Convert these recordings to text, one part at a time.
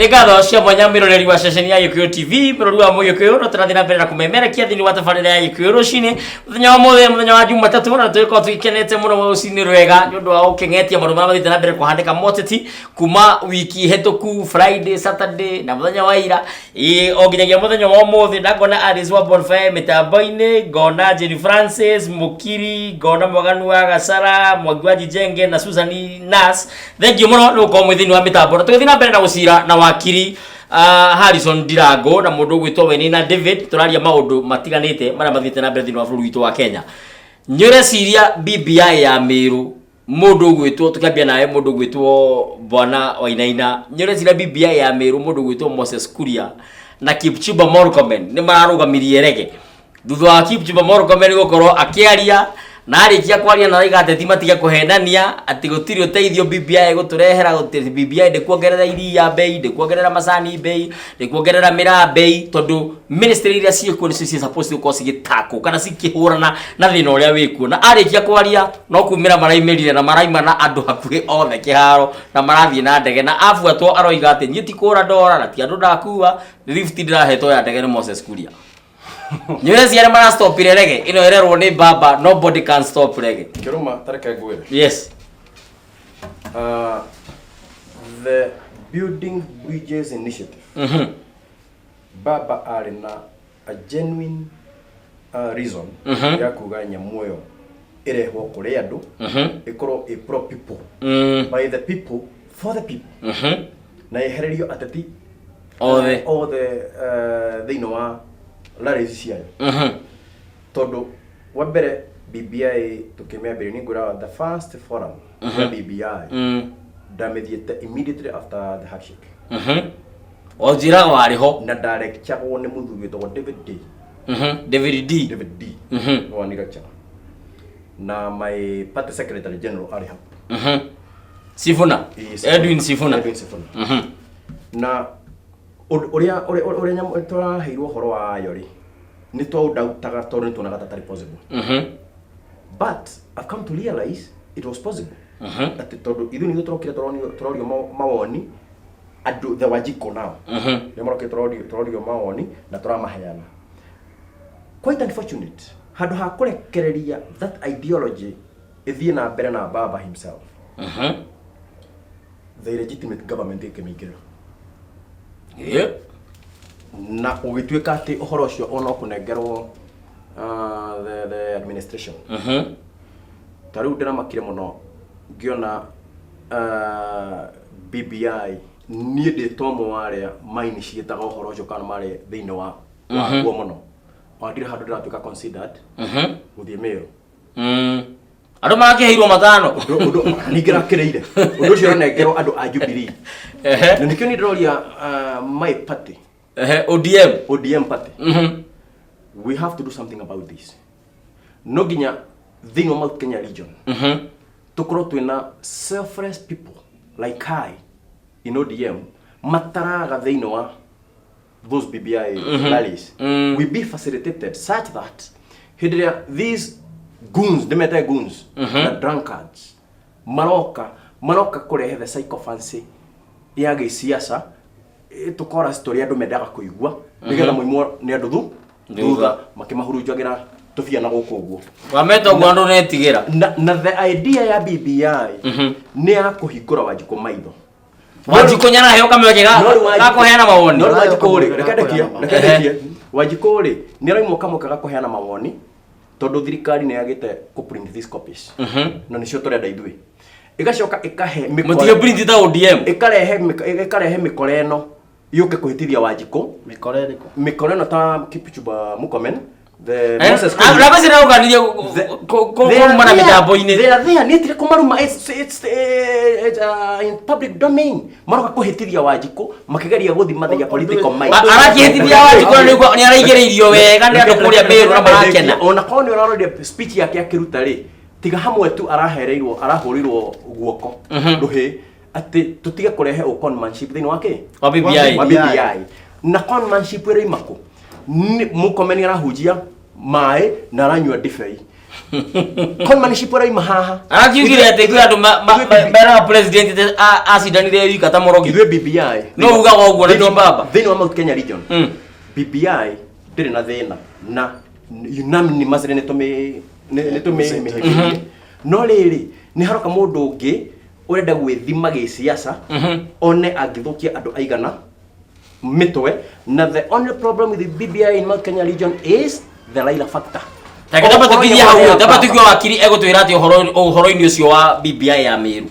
Nĩ ngatho cia mwanya mwĩroreri wa ceceni ya Gĩkũyũ TV, bũrũri wa Mũgĩkũyũ, no tũrathiĩ na mbere na kũmemerekia thĩinĩ wa tabarĩra ya Gĩkũyũ rũcinĩ mũthenya wa mũthĩ, mũthenya wa Jumatatũ, na tũgĩkorwo tũgĩkenete mũno rũcinĩ rwega nĩ ũndũ wa gũkĩng'etia maũndũ marĩa mathiĩte na mbere kũhanĩka moteti kuma wiki hĩtũku, Friday, Saturday na mũthenya wa ira. Ĩĩ, o nginyagia mũthenya wa ũmũthĩ. Na ngona Alice wa Bonfire mĩtambo-inĩ, ngona Jenny Francis Mũkiri, ngona Mwaganu wa Gacara, Mwangi wa Njijenge na Susan Nas. Thank you mũno nĩ gũkorwo mwĩ thĩinĩ wa mĩtambo, na tũgĩthiĩ na mbere na gũcira na wakiri Harrison Ndirango na mũndũ ũgwĩtwo Wenina David. Tũraria maũndũ matiganĩte marĩa mathiĩte na mbere thĩinĩ wa bũrũri witũ wa Kenya. Nĩ ũreciria BBI ya Mĩrũ, mũndũ ũgwĩtwo, tũkĩambia nawe, mũndũ ũgwĩtwo Bwana Wainaina, nĩ ũreciria BBI ya Mĩrũ, mũndũ ũgwĩtwo Moses Kuria na Kipchumba Murkomen nĩ mararũgamirie rege thutha wa Kipchumba Murkomen gũkorwo akĩaria, na arĩkia kwaria na araiga ateti matige kũhenania atĩ gũtirĩ ũteithio BBI ĩgũtũrehera, gũtirĩ BBI ndĩkuongerera iria bei, ndĩkuongerera macani bei, ndĩkuongerera mĩraa bei, tondũ ministry iria ciĩkuo nĩcio ciĩ supposed gũkorwo cigĩtakwo kana cikĩhũrana na thĩna ũrĩa wĩkuo? Na arĩkia kwaria no kumĩra maraimĩrire na maraima na andũ hakuhĩ othe kĩharo na marathiĩ na ndege, na abuatwo aroiga atĩ niĩ ti kũra ndora na ti andũ ndakua, lift ndĩrahetwo ya ndege nĩ Moses Kuria. Nĩ arĩa marastopire rege ĩno ĩrerwo nĩ baba, nobody can stop rege. Kĩrũma, tareke ngwĩre. Yes. The Building Bridges Initiative, baba arĩ na a genuine reason ya kuga nyamũ ĩyo ĩrehwo kũrĩ andũ, ĩkorwo ĩ pro people, by the people, for the people, na yehererio ateti othe. Othe thĩinĩ wa rallies ciayo, tondũ wa mbere BBI tũkĩmĩambĩrĩria, nĩ ngwĩra the first forum ya BBI ndamĩthiĩte immediately after the handshake. O njĩraga warĩ ho. Na ndarekchagwo nĩ mũthuri wĩtagwo David D. David D. David D. Nĩ wani lecture na my party secretary general arĩ hau. Sifuna. Ĩĩ. Edwin Sifuna. Edwin Sifuna. Na ũndũ ũrĩa nyamũ tũraheirwo ũhoro wayo rĩ, nĩ twaũdautaga tondũ nĩ tuonaga ta tarĩ possible, but I've come to realize it was possible, atĩ tondũ ithuĩ nithuĩ tũrokire tũrorio mawoni, andũ the Wanjikũ nao nĩ marokire tũrorio mawoni na tũramaheana. Quite unfortunate, handũ ha kũrekereria that ideology ĩthiĩ na mbere na baba himself, the illegitimate government ĩkĩmĩingĩrĩra na ũgĩtuĩka atĩ ũhoro ũcio ona ũkũnengerwo the administration. Ta rĩu ndĩramakire mũno ngĩona BBI, niĩ ndĩ ta ũmwe wa arĩa mainitiataga ũhoro ũcio kana marĩ thĩinĩ wa waguo mũno, ona ndirĩ handũ ndĩratuĩka considered gũthiĩ Mĩrũ. Andũ marakĩheirwo 5. Ũndũ ningĩ rakĩrĩire ũndũ ũcio ũranengerwo andũ a Jubilee, na nĩkĩo niĩ ndĩroria my party, ODM. ODM party, we have to do something about this. No nginya thĩinĩ wa Mount Kenya region tũkorwo twĩna selfless people like I in ODM mataraga thĩinĩ wa those BBI rallies. We be facilitated such that hĩndĩ ĩrĩa these goons, ndĩmete goons na drunkards, maroka kũrehe the sycophancy ya gĩsiasa, tũkora tũrĩa andũ mendaga kũigua nĩgetha mũimwo nĩ andũ Thutha. Thutha makĩmahurunjagĩra tũbia na gũkũ ũguo. Wameta ũguo andũ netigĩra. Na the idea ya BBI nĩ ya kũhingũra Wanjikũ maitho. Wanjikũ nyaraheo kamweke ga No rĩu Wanjikũ- ga kũheana mawoni. No rĩu Wanjikũ rĩ, reke ndekie, reke ndekie. Wanjikũ rĩ, nĩ araimwo kamweke ga kũheana mawoni tondũ thirikari nĩ yagĩte kũ print these copies na nĩcio tũrenda ithuĩ, ĩgacoka ĩkahe mũtige print ta ODM. Ĩkarehe mĩkora ĩno yũke kũhĩtithia Wanjikũ. Mĩkora ĩrĩkũ? Mĩkora ĩno ta Kipchumba Murkomen, the Moses Na ngwĩciria ũganirie kũrumana mĩtambo-inĩ. They are there. Nĩ tire kũmaruma, it's in public domain. Maroka kũhĩtithia Wanjikũ makĩgeria gũthima their political might. Arakĩhĩtithia Wanjikũ na nĩ araigĩrĩirio wega nĩ andũ kũrĩa Meru na marakena. Ona korwo nĩ ũrarorire speech yake akĩruta rĩ, tiga hamwe tu arahereirwo, arahũrirwo guoko rũhĩ atĩ tũtige kũrehe conmanship thĩinĩ wa kĩ? Wa BBI. Wa BBI. Na conmanship ĩroima kũ? Murkomen arahunjia maĩ na aranyua ndibei. Conmanship ũraima haha. Arakiugire atĩ kwĩ andũ meraga president atĩ acindanire wika ta mũrogi. Ithuĩ BBI No ugaga ũguo na ti baba. Thĩinĩ wa Mount Kenya region, BBI ndĩrĩ na thĩna na unanimously nĩ tũmĩhĩmbĩirie, no rĩrĩ, nĩ haroka mũndũ ũngĩ ũrenda gwĩthima gĩsiasa, one angĩthũkia andũ aigana mĩtwe. Na the only problem with the BBI in Mount Kenya region is the Raila factor. Reke tamba Okorwo tũkinyie nyamũ hau, ya tamba baba. tũigue wakiri egũtwĩra atĩ ũhoro-inĩ ũcio wa BBI ya Meru.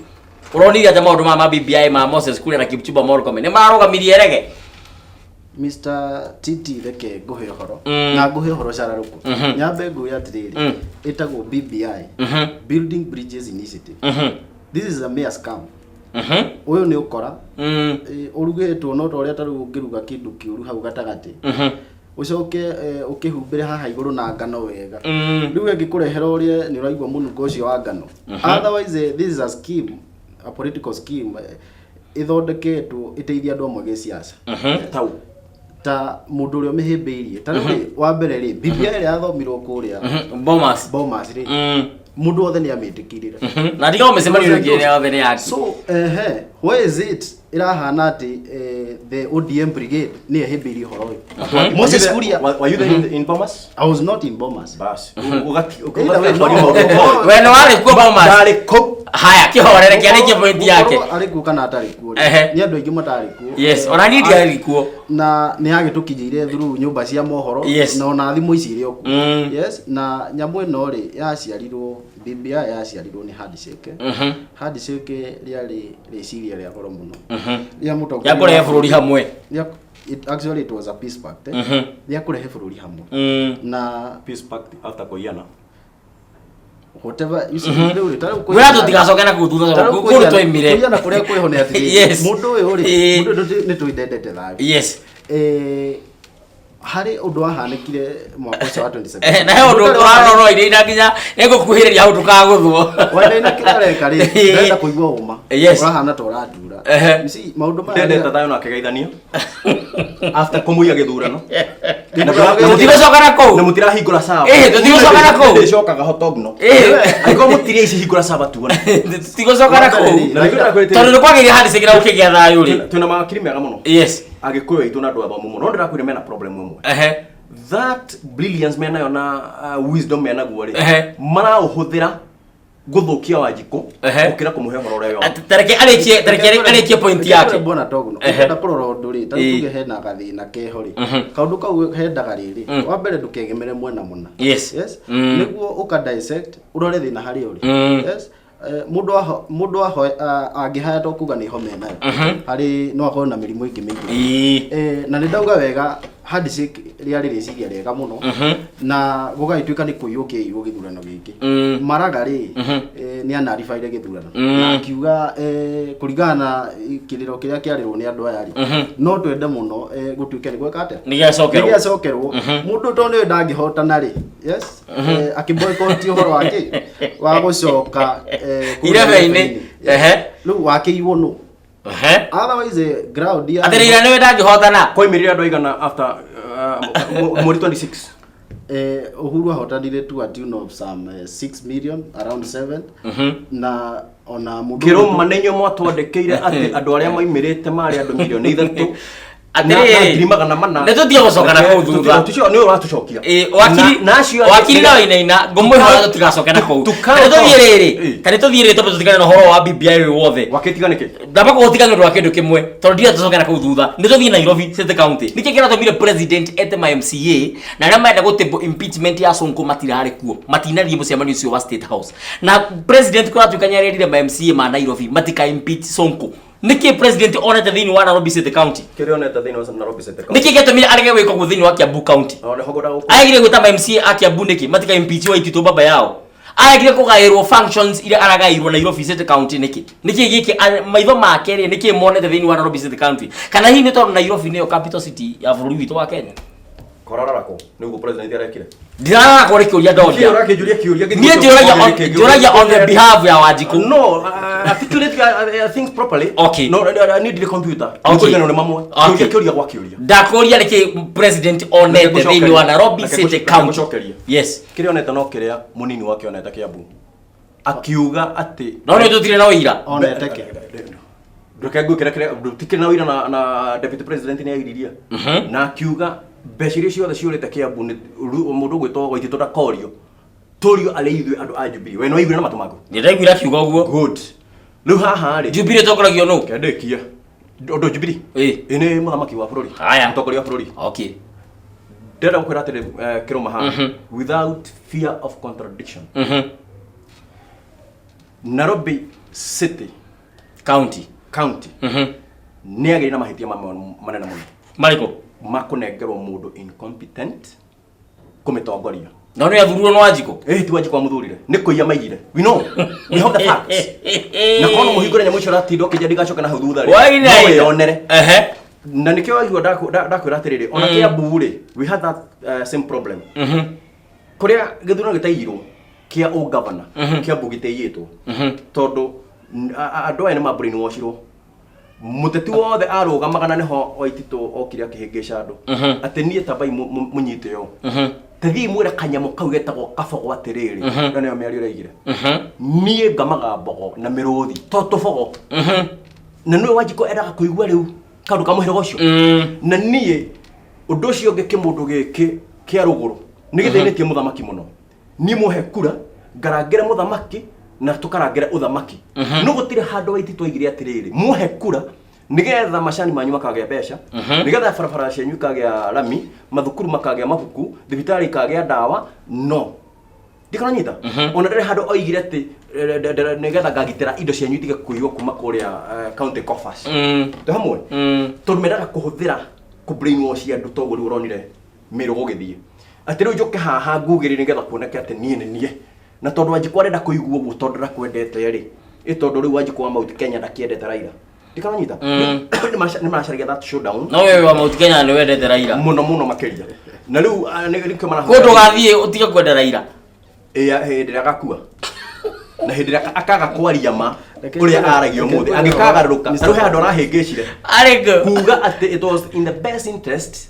Ũronire atĩ maũndũ maya ma BBI ma Moses Kuria na Kipchumba Murkomen nĩ mararũgamirie rege. Mr. Titi, reke ngũhe ũhoro na ngũhe ũhoro cararũkũ. Nyambe nguhe atĩrĩrĩ, ĩtagwo BBI, Building Bridges Initiative. This is a mere scam. Ũyũ nĩ ũkora ũrugĩtwo no ta ũrĩa ta rĩu ũngĩruga kĩndũ kĩũru hau gatagatĩ, ũcoke ũkĩhumbĩre haha igũrũ na ngano wega. Rĩu ĩngĩkũrehera ũrĩe, nĩ ũraigua mũnungo ũcio wa ngano. Otherwise, this is a scheme, a political scheme, ĩthondeketwo ĩteithie andũ amwe gĩciaca. Tau. Ta mũndũ ũrĩa ũmĩhĩmbĩirie, ta rĩu rĩ, wa mbere rĩ, BBI ĩrĩa yathomirwo kũrĩa Bomas. Bomas rĩ, mũndũ wothe nĩ amĩtĩkĩrire. Na ndiga mĩcemanio ĩngĩ ĩrĩa yothe nĩ yake. So where is it ĩrahana atĩ the ODM brigade nĩ ehĩmbĩirie ũhoro ũyũ, Moses Kuria? Were you there in Bomas? I was not in Bomas. Bas. Either way, no. We nĩ warĩ kuo Bomas? Ndarĩ kũu. Haya, kĩhorere, kĩarĩkie point yake. Gũkorwo arĩ kuo kana atarĩ kuo rĩ, nĩ andũ aingĩ matarĩ kuo. Yes, ona niĩ ndiarĩ kuo. Na nĩ yagĩtũkinyĩire through nyũmba cia mohoro na ona thimũ ici irĩ o kuo. Yes, na nyamũ ĩno rĩ, yaciarirwo, BBI yaciarirwo nĩ handshake. Handshake rĩarĩ rĩciria rĩa goro mũno rĩa mũtongoria Ya kũrehe bũrũri hamwe. Actually it was a peace pact, rĩa kũrehe bũrũri hamwe na Peace pact after Koiana. Whatever you see, rĩu rĩ, ta rĩu Gwĩra tũtigacoke na kũu thutha ta rĩu kũu twaimire. kũiyana kũrĩa kwĩho nĩ atĩrĩrĩ, mũndũ ũyũ rĩ, mũndũ ũyũ nĩ twĩndendete thayũ. Harĩ ũndũ wahanĩkire mwaka ũcio wa 27. Na he ũndũ ũrarora ire nginya nĩngũkuhĩrĩria hau ndũkagũthwo. Wainaina kĩrĩa areka rĩ, ndĩrenda kũigua ũma. Ũrahana ta ũratura. You see, maũndũ maya Ndendete thayũ na akĩgeithanio after kũmũiya gĩthurano. Tũtigũcoka na kũu. Na mũtirahingũra saba. Tũtigũcoka na kũu. Ndĩcokaga hotogno. Angĩkorwo mũtirĩ ici, hingũra saba tuone. Tũtigũcoka na kũu. Na nĩkĩo ndĩrakwĩrĩte- Tondũ nĩ kwagĩire handshake na gũkĩgĩa thayũ rĩ. Twĩna mawakiri mega mũno. Agĩkũyũ aitũ na andũ athomu mũno, no ndĩrakwĩra mena problem ĩmwe. That brilliance menayo na wisdom menaguo rĩ, maraũhũthĩra gũthũkia Wanjikũ gũkĩra kũmũhe ũhoro ũrĩa wao. Tareke arĩkie, tareke arĩkie point yake. Bwana Togno, ũngĩenda kũrora ũndũ rĩ, ta rĩu tuge hena gathĩna keho rĩ, kaũndũ kau hendaga rĩrĩ, wa mbere ndũkegemere mwena mũna. Yes, nĩguo ũka dissect, ũrore thĩna harĩa ũrĩ. Yes. Mũndũ aho angĩhaya to kuga nĩ homa enayo, harĩ no akorwo na mĩrimũ ĩngĩ mĩingĩ. Na nĩ ndauga wega, handshake rĩarĩ rĩciria rĩega mũno na gũgagĩtuĩka nĩ kũiywo kĩiywo gĩthurano gĩkĩ. Maraga rĩ, nĩ anaribaire gĩthurano na akiuga, kũringana na kĩrĩro kĩrĩa kĩarĩrwo nĩ andũ aya rĩ, no twende mũno gũtuĩke nĩ gweka atĩa. Nĩ gĩacokerwo. Nĩ gĩacokerwo. Mũndũ tondũ nĩwe ndangĩhotana rĩ, yes, akĩboycott ũhoro wa kĩ wa gũcoka kũrĩa Irebe-inĩ. irebe-inĩ. Yes. Rĩu wakĩiywo nũ? Otherwise, ground ya Atĩ Raila nĩwe ndangĩhotana. Koimĩrire andũ aigana after mweri 26? Uhuru ahotanire to a tune of some 6 million, around 7, na ona mũndũ Kĩrũma nĩ inyuĩ mwatwandĩkĩire atĩ andũ arĩa maimĩrĩte marĩ andũ 3,000,000 Atĩrĩrĩ, na 400,000. Nĩ tũtige gũcoka na kũu thutha. Nĩ ũratũcokia. Wakiri Na acio angĩ- wakiri na wainaina ngũmwĩhoya tũtigacoke na kũu. Ta nĩ tũthiĩ rĩrĩ, ta nĩ tũthiĩ rĩrĩ, tondũ tũtigane na ũhoro wa BBI ũyũ wothe. Wakĩtiga nĩkĩ? Ndamba kũũtiga nĩ ũndũ wa kĩndũ kĩmwe, tondũ ndirenda tũcoke na kũu thutha. Nĩ tũthiĩ Nairobi City County. Nĩkĩ kĩratũmire president ete ma MCA na arĩa marenda gũtĩmbũ impeachment ya Sonko matirarĩ kuo, matinathiĩ mũcemanio ũcio wa State House, na president kũratuĩka nĩ arerire ma MCA ma Nairobi matika impeach Sonko? Nĩkĩ president onete thĩinĩ wa Nairobi City County? Kĩrĩa onete thĩinĩ wa Nairobi City County? Nĩkĩ gĩatũmire arege gwĩka ũguo thĩinĩ wa Kiambu County? Ona nĩho ngwendaga gũkũ. Aregire gwĩta ma MCA a Kiambu nĩkĩ matika impeach Waititu baba yao? Aregire kũgaĩrwo functions iria aragaĩirwo Nairobi City County nĩkĩ? Nĩkĩ gĩkĩ maitho make rĩ, nĩkĩ monete thĩinĩ wa Nairobi City County? Kana hihi nĩ tondũ Nairobi nĩyo capital city ya bũrũri witũ wa Kenya? Korarara kũ? Nĩguo president arekire. Ndirarara kwa kĩũria Kĩũria ndoria. ũrakĩnjũria kĩũria gĩthiĩ Niĩ njũragia on the behalf ya Wanjikũ. No, articulate things properly. Okay. No, I need the computer. Okay. Nĩkũringana nĩ mamwe. Okay. Kĩũria kĩũria gwa kĩũria. Ndakũria nĩkĩ president onete Reke ngũcokerie. thĩinĩ wa Nairobi Reke City reke County. ngũcokerie. Yes. Kĩrĩa onete no kĩrĩa mũnini wake onete Kĩambu. Akiuga atĩ No nĩ tũtirĩ na ũira. Onete kĩ? Reke ngwĩkĩre kĩrĩa tikĩrĩ na ũira na deputy president nĩ airirie. Na akiuga mbeca iria ciothe ciũrĩte Kĩambu nĩ mũndũ ũgwĩtwo Waititũ ndakorio. Tũrio arĩ ithuĩ andũ a Jubilee. We nĩ waiguire na matũ maku? Nĩ ndaiguire akiuga ũguo. Good. Rĩu haha rĩ. Jubilee ĩtongoragio nũ? Kendĩkie. Ũndũ Jubilee. Ĩ. Ĩ nĩ mũthamaki wa bũrũri. Haya. Mũtongoria wa bũrũri. Okay. Ndĩrenda gũkwĩra atĩrĩ kĩrũma haha. Without fear of contradiction. Nairobi City County. County nĩ agĩrĩ na mahĩtia mamwe manene mũno. Marĩkũ? Ma kũnengerwo mũndũ incompetent kũmĩtongoria. No nĩ athurirwo nĩ Wanjikũ. Ĩ ti Wanjikũ amũthurire. Nĩ kũiya maiyire. We know. We have the facts. Na korwo mũhingũre nyamũ icio ũratinda ũkĩnja ndigacoke na hau thutha rĩ. Waina. No wĩyonere. Ehe. Na nĩkĩo waigua ndakwĩra atĩrĩrĩ, ona Kĩambu rĩ, we had that same problem. Kũrĩa gĩthurano gĩtaiyirwo kĩa ũgavana, Kĩambu gĩtaiyĩtwo. Tondũ andũ aya nĩ ma brainwashirwo. Mũteti wothe arũgamaga na nĩho Waititũ okire akĩhĩngĩca andũ. Atĩ niĩ tambai mũnyite ũũ. Tathiĩ mwĩre kanyamũ kau getagwo kabogo atĩrĩrĩ. Ĩyo nĩyo mĩario ĩraigire. Niĩ ngamaga mbogo na mĩrũthi to tũbogo. Na nĩwe Wanjikũ endaga kũigua rĩu kaũndũ ka mũhĩrĩga ũcio. Na niĩ ũndũ ũcio ũngĩ kĩmũndũ gĩkĩ kĩa rũgũrũ nĩ gĩthĩnĩtie mũthamaki mũno. Niĩ mũhe kura ngarangĩre mũthamaki na tũkarangĩre ũthamaki. No gũtirĩ handũ Waititũ aigire atĩrĩrĩ, mũhe kura nĩgetha macani manyu makagĩa mbeca, nĩgetha barabara cianyu ikagĩa rami, mathukuru makagĩa mabuku, thibitarĩ ikagĩa ndawa. No ndikananyita ona ndĩrĩ handũ oigire atĩ nĩgetha ngagitĩra indo cianyu itige kũiywo kuma kũrĩa county coffers. Twĩ hamwe? Tondũ mendaga kũhũthĩra kũ brainwash andũ toguo rĩu ũronire mĩrũ gũgĩthiĩ. Atĩ rĩu njũke haha ngugĩrĩrie nĩgetha kuoneke atĩ niĩ nĩ niĩ. Na tondũ Wanjikũ arenda kũigua ũguo tondũ ndakwendete rĩ, ĩ tondũ rĩu Wanjikũ wa Mount Kenya ndakĩendete Raila. Ndikananyita? Nĩ maracaragia that showdown. No wewe wa Mount Kenya nĩ wendete Raila. Mũno mũno makĩria. Na rĩu nĩkĩo marahũthĩra. Kũndũ ũgathiĩ ũtige kwenda Raila. Ĩ, hĩndĩ ĩrĩa agakua. Na hĩndĩ ĩrĩa akaga kwaria ma Reke ũrĩa ngwĩre- aragia reke ũmũthĩ. ngwĩre Angĩkagarũrũka, Mr. ta rĩu he handũ arahĩngĩcire. Arĩkũ? Kuga atĩ it was in the best interest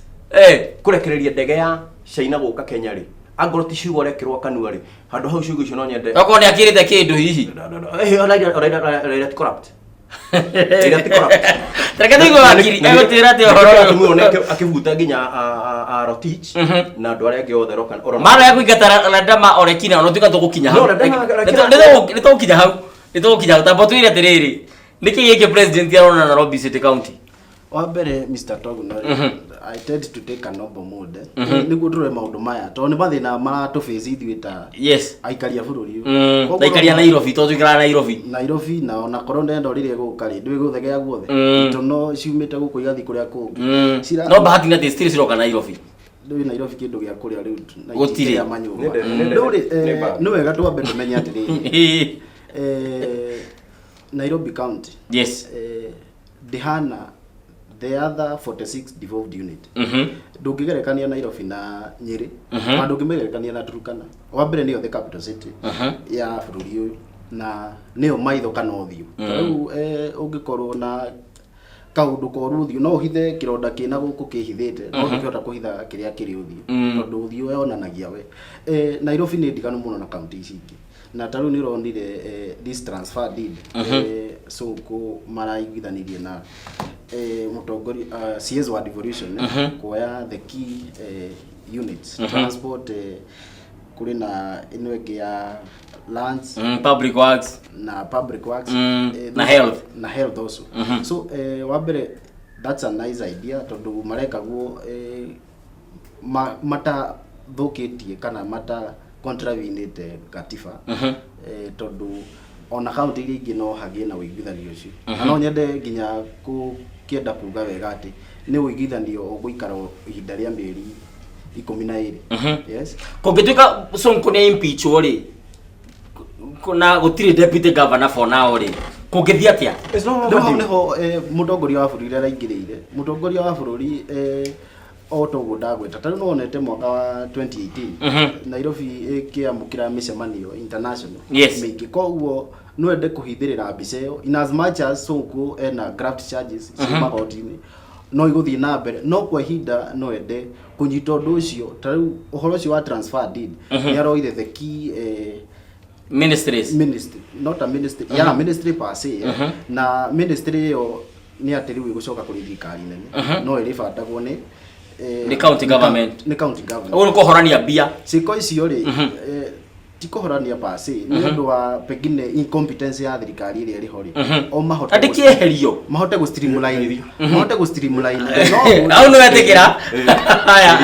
kũrekereria ndege ya China gũka Kenya rĩ. Angorwo ti ciugo ũrekĩrwo kanua rĩ, handũ hau ciugo icio no nyende. Okorwo nĩ akĩrĩte kĩndũ hihi. Raila ti corrupt. Raila ti corrupt. Reke tũigue wakiri egũtwĩra atĩ ũhoro ũyũ. Tumuone akĩbuta nginya Rotich na andũ arĩa angĩ othe roka. Mara ya kũingata Ladama Olekina ona tuĩka tũgũkinya hau. No, Ladama- Nĩ tũgũkinya hau. Nĩ tũgũkinya hau. Tamba ũtwĩre atĩrĩrĩ, nĩkĩ gĩkĩ president arona Nairobi City County? Wa mbere Mr. Toguno, I tend to take a noble mode. Nĩguo tũrore maũndũ maya tondũ nĩ mathĩna maratũface ithuĩ ta Yes. aikari a bũrũri ũyũ. Koguo Na aikari a Nairobi tondũ tũikaraga Nairobi. Nairobi na ona korwo ndenda rĩrĩa ĩgũka rĩ ndũĩ gũthegea guothe. Itono ciumĩte gũkũ igathiĩ kũrĩa kũngĩ. No bahati nĩ atĩ still ciroka Nairobi. Ndũĩ Nairobi kĩndũ gĩa kũrĩa rĩu na Gũtirĩ. itikĩrĩa manyũmba. Nĩ Rĩu rĩ, nĩ nĩ wega twambe tũmenye atĩrĩrĩ. Nairobi County. Yes. Ndĩhana the other 46 devolved unit. Ndũngĩgerekania Nairobi na Nyeri, na ndũngĩmĩgerekania na Turkana. Wa mbere nĩyo the capital city ya bũrũri ũyũ na nĩyo maitho kana ũthiũ. Ta rĩu ũngĩkorwo na kaũndũ koru ũthiũ no ũhithe kĩronda kĩna gũkũ kĩhithĩte, no ndũngĩhota kũhitha kĩrĩa kĩrĩ ũthiũ tondũ ũthiũ yonanagia we. Nairobi nĩ ndiganu mũno na kaunti ici ingĩ. Na ta rĩu nĩ ũronire this transfer deed Sonko maraiguithanirie na mũtongoria CS wa devolution kuoya the key units transport, kũrĩ na ĩno ĩngĩ ya lands Public works na public works na health. Na health also. So wa mbere that's a nice idea tondũ mareka guo matathũkĩtie kana mata contravenĩte katiba, tondũ ona kaunti iria ingĩ no hagĩe na ũiguithanio ũcio. Na no nyende nginya kũkĩenda kuga wega atĩ nĩ ũiguithanio ũgũikara ihinda rĩa mĩeri 12. Yes. Kũngĩtuĩka Sonko nĩ impeachwo rĩ, na gũtirĩ deputy governor for now rĩ, kũngĩthiĩ atĩa? It's not Rĩu hau overdue. nĩho mũtongoria wa bũrũri araingĩrĩire. Mũtongoria wa bũrũri O toguo ndagweta, ta rĩu nĩwonete mwaka wa 2018 Nairobi ĩkĩamũkĩra mĩcemanio international mĩingĩ. Koguo no ende kũhithĩrĩra mbica ĩyo, in as much as Sonko ena graft charges ci magoti-inĩ, no igũthiĩ na mbere, no kwa ihinda no ende kũnyita ũndũ ũcio. Ta rĩu ũhoro ũcio wa transfer deed, nĩ aroire the key ministries. Ministry, not a ministry, yeah, ministry per se, na ministry ĩyo nĩ atĩ rĩu ĩgũcoka kũrĩ thirikari nene, no ĩrĩbandagwo nĩ Nĩ county government. Nĩ county government. Ũguo nĩ kũhorania mbia. Ciĩko icio rĩ, ti kũhorania per se, nĩ ũndũ wa pengine incompetence ya thirikari ĩrĩa ĩrĩ ho rĩ, o mahote Andĩkĩeherio. Mahote gũ streamline, mahote gũ streamline, no Hau nĩ wetĩkĩra haya.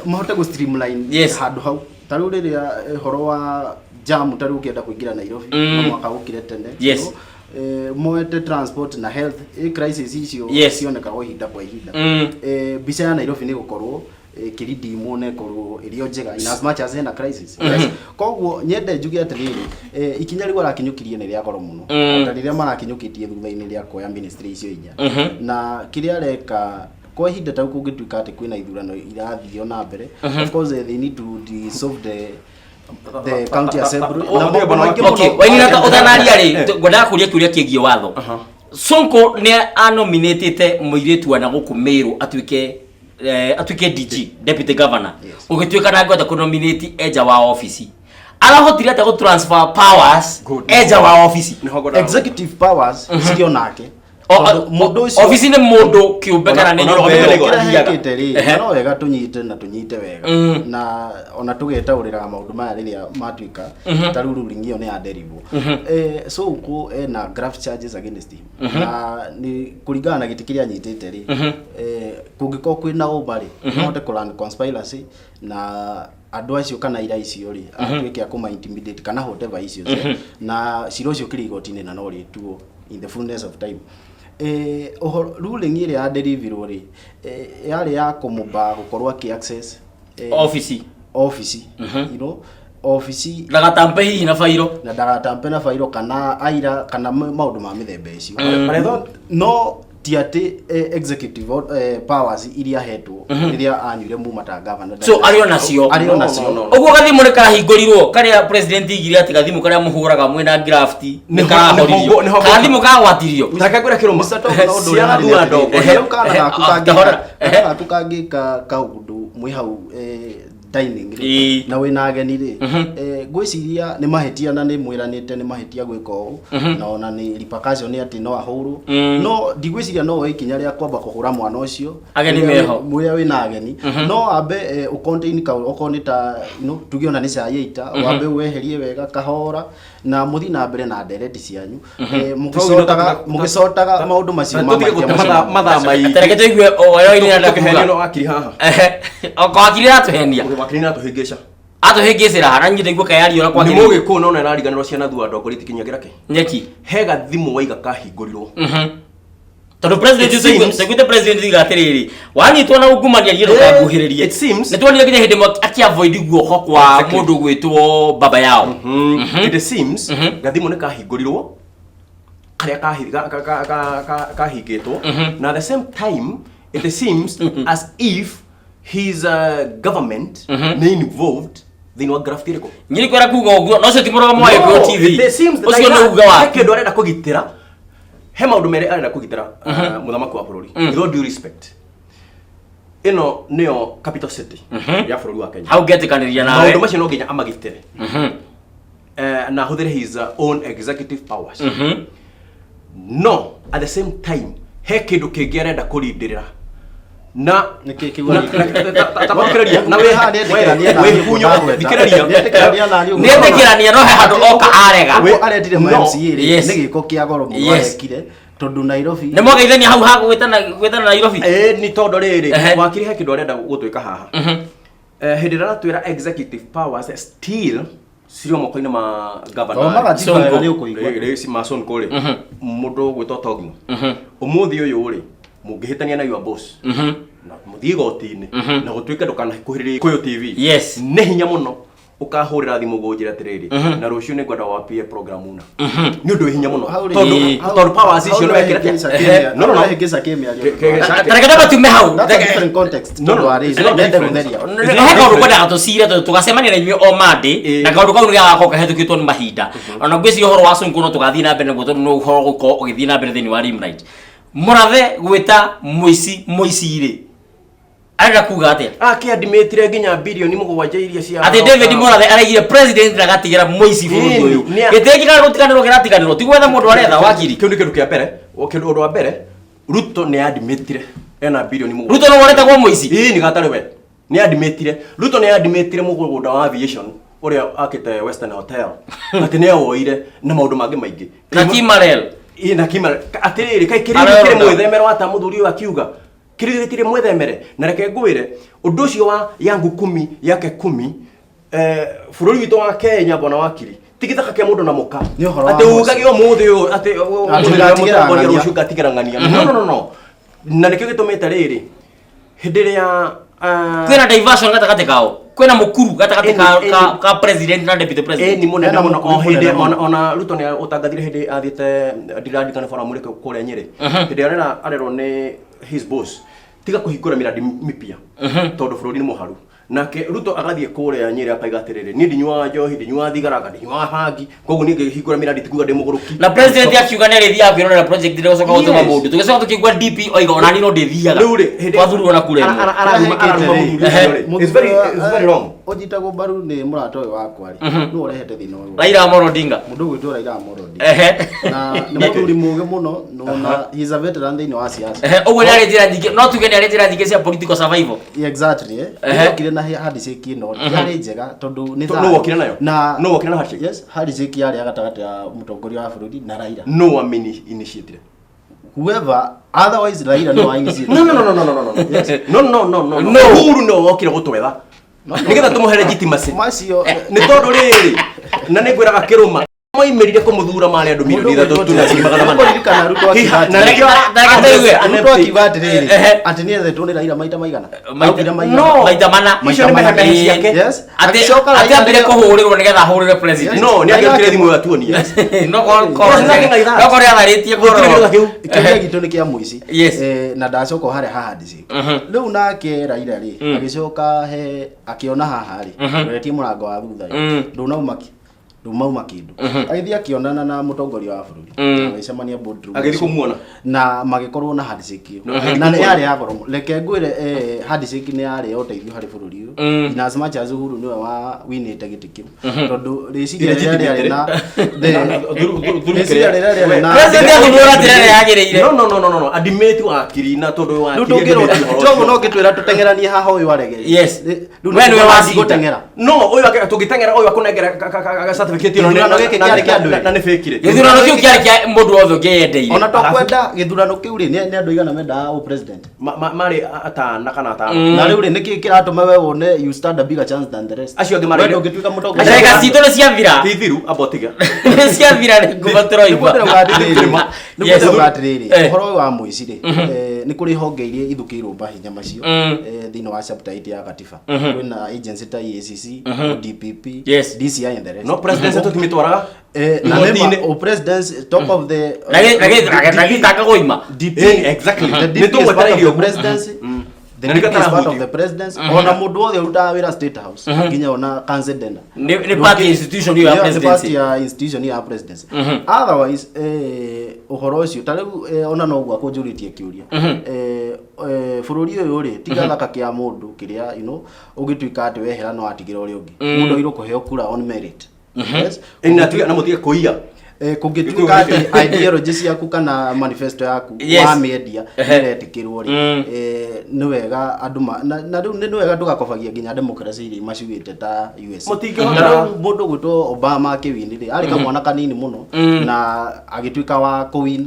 Mahote gũ streamline handũ hau. Ta rĩu rĩrĩa ũhoro wa jam, ta rĩu ũkĩenda kũingĩra Nairobi, no mwaka ũkire tene, moete transport na health crisis icio cionekaga o ihinda kwa ihinda. Mbica ya Nairobi nĩ gũkorwo ĩkĩridimwo na ĩkorwo ĩrĩ o njega, in as much as hena crisis. Koguo nyende njuge atĩrĩrĩ, ikinya rĩu arakinyũkirie nĩ rĩa goro mũno, ta rĩrĩa marakinyũkĩtie thutha-inĩ rĩa kuoya ministry icio inya. Na kĩrĩa areka kwa ihinda, ta rĩu kũngĩtuĩka atĩ kwĩna ithurano irathio na mbere, of course they need to dissolve the county assembly na maũndũ maingĩ mũno. Wainina, ta ũtanaria rĩ, ngwendaga kũria kĩũria kĩgiĩ watho. Sonko nĩ anominatĩte mũirĩtu wa na gũkũ Meru atuĩke DG, deputy governor. Ũgĩtuĩka ndangĩhota kũnominate enja wa ofici, arahotire atĩa gũ transfer powers enja wa ofici? Executive powers cirĩ o nake. Tondũ mũndũ ũcio Ofici nĩ mũndũ kĩũmbe kana nĩ Ona nyũmba ĩyo ĩyo? Kĩrĩa athiaga. hekĩte rĩ, na no wega tũnyite na tũnyite wega, na ona tũgetaũrĩraga maũndũ maya rĩrĩa matuĩka ta rĩu ruling ĩyo nĩ ya derivwo. Sonko ena graft charges against him, na nĩ kũringana na gĩtĩ kĩrĩa anyitĩte rĩ, kũngĩkorwo kwĩna ũma rĩ, no ahote kũ run conspiracy na andũ acio kana ira icio rĩ, atuĩke a kũma intimidate kana whatever issues, na cira ũcio ũkĩrĩ igoti-inĩ na no rĩtuo in the fullness of time. Ũhoro ruling ĩrĩa ya delivery rĩ, yarĩ ya kũmũba gũkorwo akĩ access ofici. Ofici, ofici. Ndagatampe hihi na bairo. Na ndagatampe na bairo kana aira kana maũndũ ma mĩthemba ĩcio. But I thought No ti atĩ executive powers iria ahetwo rĩrĩa anyuire muma ta governor. So arĩ o nacio. Arĩ o No, nacio. no, no, no. Ũguo gathimũ nĩ karahingũrirwo karĩa president igire atĩ gathimũ karĩa mũhũraga mwĩna graft nĩ karahoririo. Gathimũ kagwatirio. Reke ngwĩre kĩrũma. Mr. Tom, na ũndũ ũrĩa Ciana harĩ thura nĩ atĩrĩrĩ, ndongo. rĩu kana gaku Tahora. kana gaku kangĩka kaũndũ mwĩ hau dining rĩ, na wĩna ageni rĩ, ngwĩciria nĩ mahĩtia, na nĩ mwĩranĩte nĩ mahĩtia gwĩka ũũ, na ona nĩ repercussion nĩ atĩ no ahũrwo. No ndigwĩciria no oe ikinya rĩa kwamba kũhũra mwana ũcio Ageni rĩrĩa meho. Rĩrĩa wĩna ageni, no ambe ũcontain kau, okorwo nĩ ta tuge ona nĩ cai ĩita, wambe weherie wega kahora na mũthiĩ na mbere na ndereti cianyu, mũgĩcotaga mũgĩcotaga maũndũ macio ma Tũtige mahĩtia gũte macio. mathaa maingĩ. Tareke tũigue oyo inenda Tũkĩhenio kuga. no wakiri haha. Oko wakiri atũhenia. Wakiri nĩ atũhĩngĩca. Atũhĩngĩcĩra hana nyithe igua kayario ũrĩa Nĩ kwagĩrĩire. mũgĩkũyũ no nĩarariganĩrwo ciana thua ndongoria itikinyagĩra kĩ. Nyeki. He gathimũ waiga kahingũrirwo. Tondũ president It seems- tũiguĩte president oiga atĩrĩrĩ, wanyitwo na ungumania niĩ ndũkanguhĩrĩrie. It seems- Nĩ tuonire nginya hĩndĩ ĩmwe akĩavoid guoko kwa mũndũ gwĩtwo baba yao. It seems gathimũ nĩ kahingũrirwo karĩa kahingĩtwo, na at the same time it seems as if his government nĩ involved thĩinĩ wa graft ĩrĩkũ. Nyiri kwenda kuga ũguo, no ũcio ti mũrũgamo wa Gĩkũyũ TV. It seems Ũcio like nĩ that. uga wa He kĩndũ arenda kũgitĩra, he maũndũ merĩ arenda kũgitĩra, mũthamaki wa bũrũri. With all due respect, ĩno nĩyo capital city ya bũrũri wa Kenya. Hau ngetĩkanĩria nawe. Maũndũ macio no nginya amagitĩre na ahũthĩre his own executive powers. No at the same time he kĩndũ kĩngĩ arenda kũrindĩrĩra na Nĩkĩ kĩu na- arindĩrĩra? ta thikĩrĩria na Haha nĩetĩkĩrania na niĩ wĩkunyo ũguo ndagweta. thikĩrĩria. Nĩetĩkĩrania na niĩ ũguo. Nĩetĩkĩrania, no he handũ oka arega. Ũguo arendire ma No. MCA rĩ, nĩ gĩko kĩa goro mũno arekire tondũ Nairobi Nĩ mwageithania hau ha gwĩtana Nairobi. Ĩĩ, nĩ tondũ rĩrĩ, wakiri, he kĩndũ arenda gũtwĩka haha. Hĩndĩ ĩrĩa aratwĩra executive powers still cirĩ o moko-inĩ ma governor. Thoma gatiba Sonko. wega nĩ ũkũigua. Rĩ- rĩ- ma Sonko rĩ, mũndũ ũgwĩtwo Togno, ũmũthĩ ũyũ rĩ, mũngĩhĩtania na your boss na mũthiĩ igoti-inĩ na gũtuĩke ndũkanakuhĩrĩrie Gĩkũyũ TV, nĩ hinya mũno. Ũkahũrĩra thimũ ngũnjĩra atĩrĩrĩ, na rũciũ nĩ ngwenda wapie program na nĩ ũndũ wĩ hinya mũno. Hau rĩ- Tondũ tondũ powers icio nĩ wekĩra. No. Hĩngĩca kĩmĩario. Tareke ndamba tume hau. That's a different context. No, Tondũ wa race. it's not Nende different. gũtheria. He kaũndũ kwendaga tũcire tondũ tũgacemania na inyuĩ o Monday, na kaũndũ kau nĩ gagakorwo kahĩtũkĩtwo nĩ mahinda. Ona ngwĩciria ũhoro wa Sonko no tũgathiĩ na mbere naguo, tondũ nĩ ũhoro gũkorwo ũgĩthiĩ na mbere thĩinĩ wa Rimlight. Mũrathe gwĩta mũici mũici rĩ, arenda kuga atĩa? Akĩadmitire nginya birioni 7 iria cia Atĩ David Mũrathe araigire president ndagatigĩra mũici bũrũri ũyũ. Gĩtĩ gĩkĩ kana gũtiganĩrwo kĩratiganĩrwo, ti gwetha mũndũ aretha wakiri. Kĩu nĩ kĩndũ kĩa mbere. Kĩndũ ũndũ wa mbere, Ruto nĩ admitire ena birioni 7. Ruto no waretagwo mũici? Ĩĩ, nĩ gatarĩ we nĩ admitire. Ruto nĩ admitire mũgũnda wa aviation ũrĩa akĩte Western Hotel atĩ nĩ awoire na maũndũ mangĩ maingĩ. Na Kimarel. Ĩĩ, na Kimarel. Atĩrĩrĩ, kaĩ kĩrĩa Arorwo kĩrĩ nda. mwĩthemero ata mũthuri ũyũ akiuga kĩrĩa gĩtirĩ mwĩthemere. Na reke ngwĩre ũndũ ũcio wa yangu kumi yake kumi, bũrũri witũ wa Kenya, bwana wakiri, ti gĩthaka kĩa mũndũ na mũka. Nĩ ũhoro wa Atĩ mũciĩ. ugage ũmũthĩ ũyũ atĩ Atĩ ngatigĩra mũtongoria ng'ania. rũciũ ngatigĩra ng'ania. No, no, no, no, na nĩkĩo gĩtũmĩte rĩrĩ hĩndĩ ĩrĩa Kwĩna diversion gatagatĩ kao, kwĩna mũkuru gatagatĩ ka ka president na deputy president. Ĩni, mũnene Hena mũno. mũkuru O hĩndĩ mũnene mũno. ona Ruto nĩ ũtangathire hĩndĩ athiĩte, ndirarikana forum ĩrĩkũ kũrĩa Nyĩrĩ, hĩndĩ ĩrĩa arerwo nĩ his boss tiga kũhingũra mĩrandi mĩpya tondũ bũrũri nĩ mũharu. Nake Ruto agathiĩ kũrĩa Nyĩrĩ akaiga atĩrĩrĩ, niĩ ndinyuaga njohi, ndinyuaga thigara, ndinyuaga bangi, koguo niĩ ngĩhingũra mĩrandi tikuga ndĩ mũgũrũki. Na president akiuga nĩ arĩthiaga kwĩrorera project ndĩgũcoka gũtũma Yes. mũndũ. Tũgĩcoka tũkĩigua DP oiga ona niĩ no ndĩthiaga. Rĩu rĩ, hĩndĩ Twathurwo na kura ĩmwe. araruma mũthuri ũcio rĩ. It's very wrong. Ũnyitagwo mbaru nĩ mũrata ũyũ wakwa rĩ, nĩ ũrehete thĩna ũyũ. Raila Amolo Odinga. Mũndũ ũgwĩtwo Raila Amolo Odinga. Na nĩ mũthuri mũũgĩ mũno na he is a veteran thĩinĩ wa siasa. Ũguo nĩ arĩ njĩra nyingĩ, no tuge nĩ arĩ njĩra nyingĩ cia political survival. Exactly, eh. Nĩokire na handshake ĩno yarĩ njega tondũ nĩ Nũ thayũ. wokire nayo? Na Nũ wokire na handshake? Yes, handshake yarĩ ya gatagatĩ ya mũtongoria wa bũrũri na Raila. No amini initiative. Whoever otherwise, Raila no initiate. No, no, no, no, no, no, no, no, no, no, no, no. No. Uhuru no wokire gũtwetha nĩgetha tũmũhe legitimacy. Macio Nĩ tondũ rĩrĩ, na nĩ ngwĩraga kĩrũma, maimĩrire kũmũthura marĩ andũ 3,400,000. Kũririkana Ruto akiuga Na atĩrĩrĩ. nĩkĩo Ndagĩtarĩ we. Ruto akiuga atĩrĩrĩ, atĩ nĩ ethetwo nĩ Raila maita maigana? Augire maigana? No. Maita mana. Icio nĩ mehemehe ciake. Yes. Atĩ Agĩcoka atĩ Raila ambire kũhũrĩrwo nĩgetha ahũrĩre president. No, nĩ angĩrutire thimũ ĩyo atuonie. No korwo There's nothing like that. no korwo atharĩtie. Gũtirĩ kĩndũ ta kĩu. Kĩũria gitũ nĩ kĩa mũici. Na ndacoka o harĩa ha handshake. Rĩu nake Raila rĩ, agĩcoka he akĩona haha rĩ, roretie mũrango wa thutha rĩ, ndũnauma ndumauma kĩndũ. Agĩthiĩ akĩonana na mũtongoria wa bũrũri, magĩcemania boardroom. Agĩthiĩ kũmuona. Na magĩkorwo na handshake ĩyo, na nĩ yarĩ ya goro mũno. Reke ngwĩre, handshake nĩ yarĩ ya ũteithio harĩ bũrũri ũyũ, in as much as Uhuru nĩwe wa winĩte gĩtĩ kĩu, tondũ rĩciria rĩrĩa rĩarĩ na rĩciria rĩrĩa rĩarĩ na President athurwo na njĩra ĩrĩa yagĩrĩire. No, no, no, no, no, no, admit wakiri na tondũ Rĩu wakiri tũngĩrwo admit ũhoro toguo ũcio. no ngĩtwĩra tũteng'eranie haha ũyũ arege. Rĩu We nĩwe wacinda. gũteng'era. No ũyũ tũngĩteng'era ũyũ akũnengera certificate ĩno Gĩthurano gĩkĩ kĩarĩ kĩa andũ na nĩ fake rĩ. Gĩthurano kĩu kĩarĩ kĩa mũndũ wothe ũngĩyendeire. Ona to kwenda gĩthurano kĩu rĩ, nĩ andũ aigana mendaga ũ president? Marĩ atana kana atano. Na rĩu rĩ, nĩkĩ kĩratũma we wone you stand a bigger chance than the rest? Acio angĩ marĩ- We ndũngĩtuĩka mũtongoria. Ndagĩka citũ nĩ ciathira. Ti thiru amba ũtiga. Nĩ ciathira, nĩ ngũma tũroigua. Nĩguo ndĩrauga atĩrĩrĩ, nĩguo ndĩrauga atĩrĩrĩ, ũhoro ũyũ wa mũici rĩ, nĩ kũrĩ honge iria ithukĩirwo mahinya macio, thĩinĩ wa chapter 8 ya katiba. Kwĩna agency ta EACC, DPP, DCI and the rest. No presidency tũtimĩtwaraga Na igoti-inĩ. nĩma, o presidents top of the Na gĩtanga gũima. DP. Exactly. The Nĩ DP is part of tũgwetereire the ũguo. presidency. The Na nĩkĩo DP is part of tarahutio. the presidency. Ona mũndũ wothe ũrutaga wĩra State House, nginya ona Kanzedena. Nĩ part ya institution ĩyo ya Nĩ presidency. part ya institution ya presidency. Otherwise, ũhoro ũcio ta rĩu, ona no ũguo akũnjũrĩtie kĩũria. Bũrũri ũyũ rĩ, ti gathaka kĩa mũndũ kĩrĩa ũngĩtuĩka atĩ wehera no atigĩra ũrĩa ũngĩ. Mũndũ agĩrĩirwo kũheo kura on merit. Yes. Ĩni, na mũtige kũiya. Kũngĩtuĩka atĩ ideology ciaku kana manifesto yaku wamĩendia nĩretĩkĩrwo rĩ, nĩ wega andũ na rĩu nĩ wega ndũgakobagia nginya democracy iria macuĩte ta USA. Mũtingĩhota. Na rĩu mũndũ gwĩtwo Obama akĩwin rĩ, arĩ kamwana kanini mũno na agĩtuĩka wa kũwin.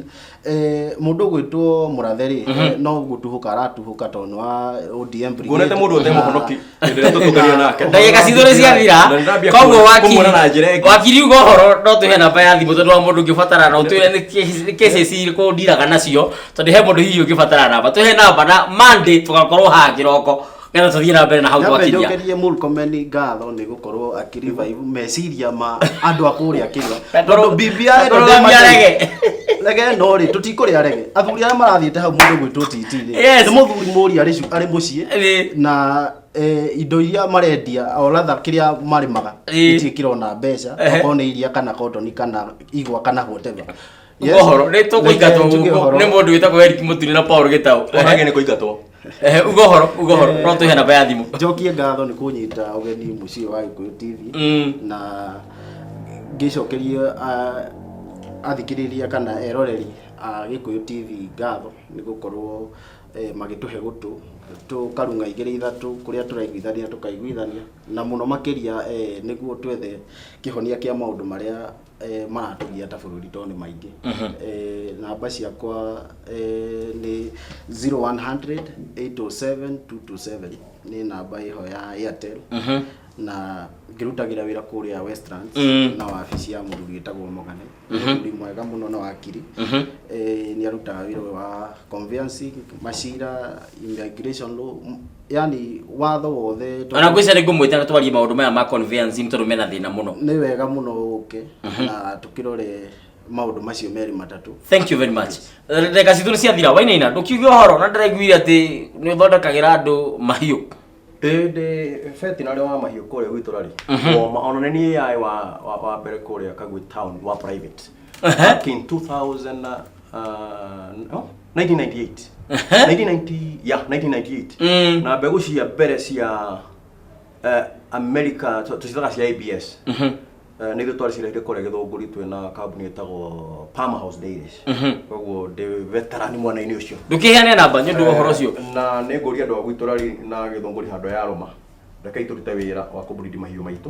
Mũndũ gwĩtwo Mũrathe rĩ, no gũtuhũka aratuhũka tondũ nĩ wa ODM brigade. Nguonete mũndũ ũte mũhonoki hĩndĩ ĩrĩa tũtũngania nake. Ndagĩka citũ nĩ ciathira. Na nĩndambia Koguo wakiri kũmuona na njĩra ĩngĩ. Wakiri uga ũhoro, no tũhe namba ya thimũ tondũ wa mũndũ ũngĩbatara, na ũtwĩre nĩ cases irĩkũ ndiraga nacio, tondũ he mũndũ hihi ũngĩbatara namba. Tũhe namba na Monday tũgakorwo haha kĩroko. Nĩgetha tũthiĩ na mbere na hau Nyambe twakinyia. njokerie Murkomen ngatho nĩ gũkorwo akĩrevive meciria ma andũ a kũrĩa kĩrĩa. Tondũ Tondũ BBI ĩno Tũrũgamia rege. Rege no rĩ tũtikũrĩa rege. Athuri arĩa marathiĩte hau mũndũ gwĩtwo TT rĩ. Yes. Nĩ mũthuri mũri arĩ mũciĩ Ĩĩ. na indo iria marendia o rather kĩrĩa marĩmaga Ĩĩ. gĩtirĩ kĩrona mbeca Ehe. okorwo nĩ iria kana kotoni kana igwa kana whatever. Uga ũhoro nĩ tũkũingatwo Reke njuge gũkũ ũhoro. nĩ mũndũ wĩtagwo Eric Mũtune na Paul Gĩtaũ. Onage nĩ kũingatwo. Ehe, uga ũhoro, uga ũhoro, no tũhe namba ya thimũ. Njokie ngatho nĩ kũnyita ũgeni mũciĩ wa Gĩkũyũ TV na ngĩcokerie athikĩrĩria kana eroreri a Gĩkũyũ TV ngatho nĩ gũkorwo magĩtũhe gũtũ tũkarung'a igĩrĩ ithatũ kũrĩa tũraiguithania tũkaiguithania na mũno makĩria nĩguo twethe kĩhonia kĩa maũndũ marĩa maratũgia ta bũrũri tondũ nĩ maingĩ. Namba ciakwa nĩ 0100 807 227 nĩ namba ĩho ya Airtel na ngĩrutagĩra wĩra kũrĩa Westlands na wabici ya mũthuri wĩtagwo Mogane, mũthuri mwega mũno na wakiri. Nĩ arutaga wĩra wa conveyancing, macira, immigration law, yani watho wothe. Ona ngwĩciria nĩ ngũmwĩta na twarie maũndũ maya ma conveyancing tondũ mena thĩna mũno. Nĩ wega mũno ũke na tũkĩrore maũndũ macio merĩ matatũ. Thank you very much. Ndagĩka citũ nĩ ciathira. Wainaina, ndũkiuge ũhoro na ndĩraiguire atĩ nĩ ũthondekagĩra andũ mahiũ. Ndĩ veterinary wa mahiũ kũrĩa gwitũ rarĩ. Woma ona nĩ niĩ AI wa mbere kũrĩa Kagwe town wa private. Back in 2000 no 1998. 1990, yeah, 1998. Na mbegũ cia mbere cia America tũcitaga cia ABS. Nĩ ithuĩ twarĩcirehire kũrĩa Gĩthũngũri twĩna kambuni ĩtagwo Palm House Dairies. Koguo ndĩ veteran mwena-inĩ ũcio. Ndũkĩheane namba nĩ ũndũ wa ũhoro ũcio. Na nĩ ngũria andũ a gwitũ rari na Gĩthũngũri handũ ya rũma, rekei tũrute wĩra wa kũburindi mahiũ maitũ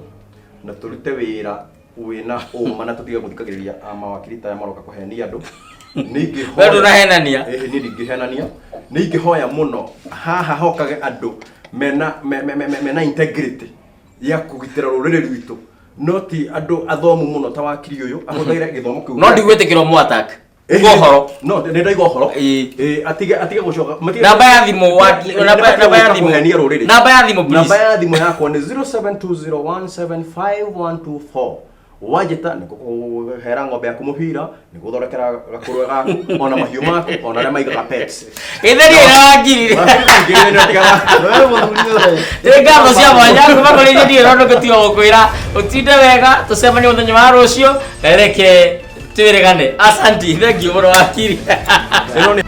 na tũrute wĩra wĩna ũma na tũtige gũthikagĩrĩria a mawakiri ta aya maroka kũhenia andũ. Nĩ We ndũnahenania. Ĩĩ, niĩ ndingĩhenania. Nĩ ingĩhoya mũno haha hokage andũ mena mena integrity ya kũgitĩra rũrĩrĩ rwitũ, no ti andũ athomu mũno ta wakiri ũyũ ahũthagĩra gĩthomo kĩu. No ndigwĩtĩkĩra ũmũ attack. Uga ũhoro. No nĩ ndaiga ũhoro. Ĩĩ. Ĩĩ, atige gũcoka Namba ya thimũ namba ya thimũ. Kũhenia rũrĩrĩ. Namba ya thimũ, please. Namba ya thimũ yakwa nĩ 0720175124. Wanjĩta nĩ ngũkũhera ng'ombe yaku mũbira, nĩ gũthondekera gakũrwe gaku ona mahiũ maku ona arĩa maigaga pets. Gĩtheria ĩra wangiri. We mũthuri ũyũ. Nĩ ngatho cia mwanya kuma kũrĩ inyuĩ ndirĩ na ũndũ ngũtiga gũkwĩra ũtinde wega tũcemanie mũthenya wa rũciũ na reke twĩrĩgane. Asanti, thank you mũno wakiri. Ĩno nĩ